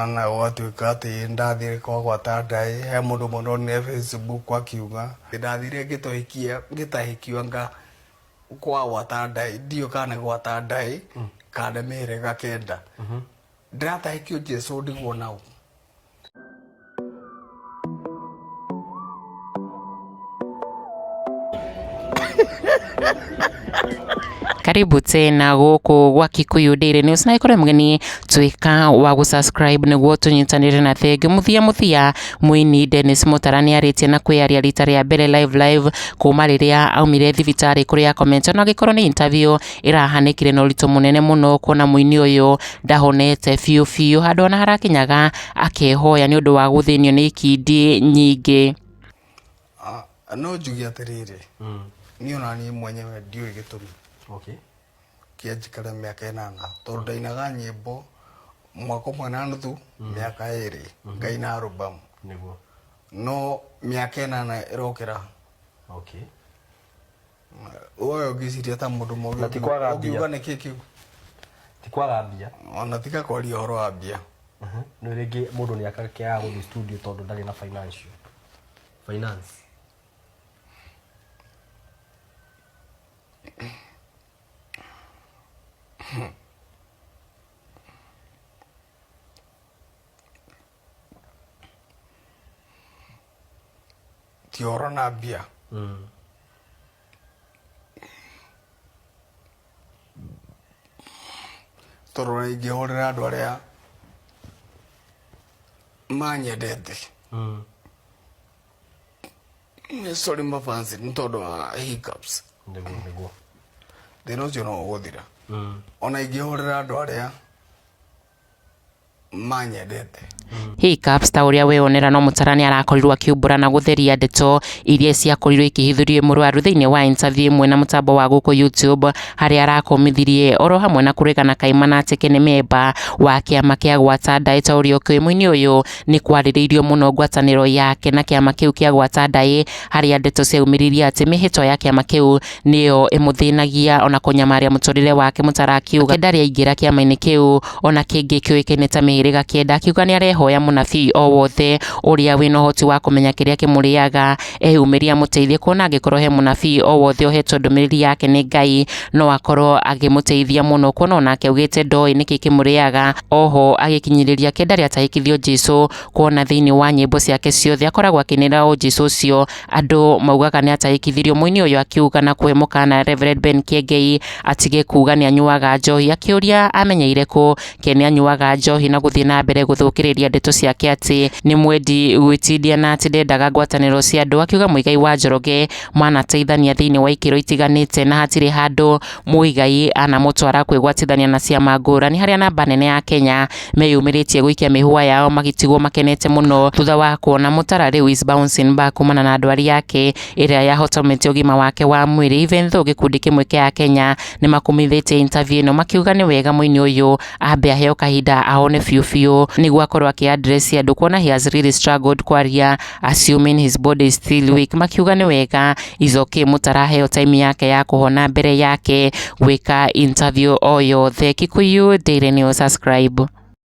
Ona gwatuĩka atĩ ndathire kwa gwata ndaĩ, he mũndũ ũmwe ndonire Facebook akiuga ndathire ngĩtohikia ngĩtahĩkio anga kwa gwata ndaĩ, ndiũĩ kana nĩ gwata ndaĩ kana nĩ mĩhĩrĩga kenda. Ndĩratahĩkio Jesũ ndigwo naũ. Karibu tena gũkũ gwa Kikuyu Daily News na ĩkorwo mũgeni tuĩka wa gũ-subscribe nĩguo tũnyitanĩre na thengi mũthia mũthia mũini Dennis Mutara nĩarĩtie na kwĩyaria rita rĩa mbere live live kuma rĩrĩa aumire thibitarĩ kũrĩa akomete ona angĩkorwo nĩ interview ĩrahanĩkire na ũritũ mũnene mũno kuona mũini ũyũ ndahonete biũ biũ handũ ona harakinyaga akehoya nĩ ũndũ wa gũthĩnio nĩ ikindi nyingĩ. Ah, no njuge atĩrĩrĩ niĩ ona niĩ mwenyewe ndiũĩ gĩtũmi kĩa njikare mĩaka ĩnana tondũ ndainaga nyĩmbo mwaka ũmwe na nuthu mĩaka ĩrĩ ngaina album Nĩguo. No mĩaka ĩnana ĩrokĩra. We ũngĩciria ta mũndũ mũgĩ Na ti kwaga mbia. ũngiuga nĩkĩ kĩu? Ti kwaga mbia. Ona tiga kwaria ũhoro wa mbia. Nĩ rĩngĩ mũndũ nĩ akĩaga gũthiĩ studio tondũ ndarĩ na financial. Finance. Ti ũhoro na mbia. Tondũ ona ingĩhũrĩra andũ arĩa manyendete sorry mafansi nĩ tondũ wa hiccups. Nĩguo nĩguo. Thĩna ũcio no ũgũthira. Ona ingĩhũrĩra andũ arĩa manyendete. Hiccups ta ũrĩa weyonera no Mũtara nĩ arakorirwo akiumbũra na gũtheria ndeto iria ciakorirwo ikĩhithũrio mũrwaru thĩinĩ wa interview ĩmwe na mũtambo wa gũkũ YouTube harĩa arakomithirie oro hamwe na kũregana kaimana atĩ ke nĩ memba wa kĩama kĩa Gwata Ndaĩ. Ta ũrĩa ũkĩũĩ mũini ũyũ nĩ kwarĩrĩirio mũno ngwatanĩro yake na kĩama kĩu kĩa Gwata Ndaĩ harĩa ndeto ciaumĩririe atĩ mĩhĩtwa ya kĩama kĩu nĩyo ĩmũthĩnagia ona kũnyamaria mũtũrĩre wake. Mũtara akiuga ndarĩ aingĩra kĩama-inĩ kĩu ona kĩngĩ kĩũĩkaine ta mĩhĩrĩga kenda, akiuga nĩ arehoya mũnabii o wothe ũrĩa wĩna ũhoti wa kũmenya kĩrĩa kĩmũrĩaga eyumĩrie amũteithie, kuona angĩkorwo he mũnabii o wothe ũhetwo ndũmĩrĩri yake nĩ Ngai no akorwo akĩmũteithia mũno, kuona onake augĩte ndoĩ nĩkĩ kĩmũrĩaga. Oho agĩkinyĩrĩria ke ndarĩ atahĩkithio Jesũ, kuona thĩinĩ wa nyĩmbo ciake ciothe akoragwo akĩinĩra o Jesũ ũcio andũ maugaga nĩ atahĩkithirio. Mũini ũyũ akiuga na kũhe mũkana Reverend Ben Kiengei atige kuga nĩ anyuaga njohi, akĩũria amenyeire kũ ke nĩ anyuaga njohi na gũthiĩ na mbere gũthũkĩrĩria ndeto ciake atĩ nĩ mwendi gwĩtindia na atĩ ndendaga ngwatanĩro cia andũ. Akiuga Muigai wa Njoroge manateithania thĩinĩ wa ikĩro itiganĩte na hatirĩ handũ Muigai anamũtwara kwĩgwatithania na ciama ngũrani harĩa namba nene ya Kenya meyumĩrĩtie gũikia mĩhũa yao magĩtigwo makenete mũno thutha wa kuona Mutara rĩu is bouncing back kumana na ndwari yake ĩrĩa yahotometie ũgima wake wa mwĩrĩ. Even though gĩkundi kĩmwe kĩa Akenya nĩ makumithĩtie interview ĩno makiuga nĩ wega mũini ũyũ ambe aheo kahinda ahone biũ biũ nĩguo akorwo akĩ address andũ kuona he has really struggled kwaria assuming his body is still weak. Makiuga nĩ wega is okay Mutara aheo time yake ya kũhona mbere yake gwĩka interview o yothe. Kikuyu Daily News, subscribe.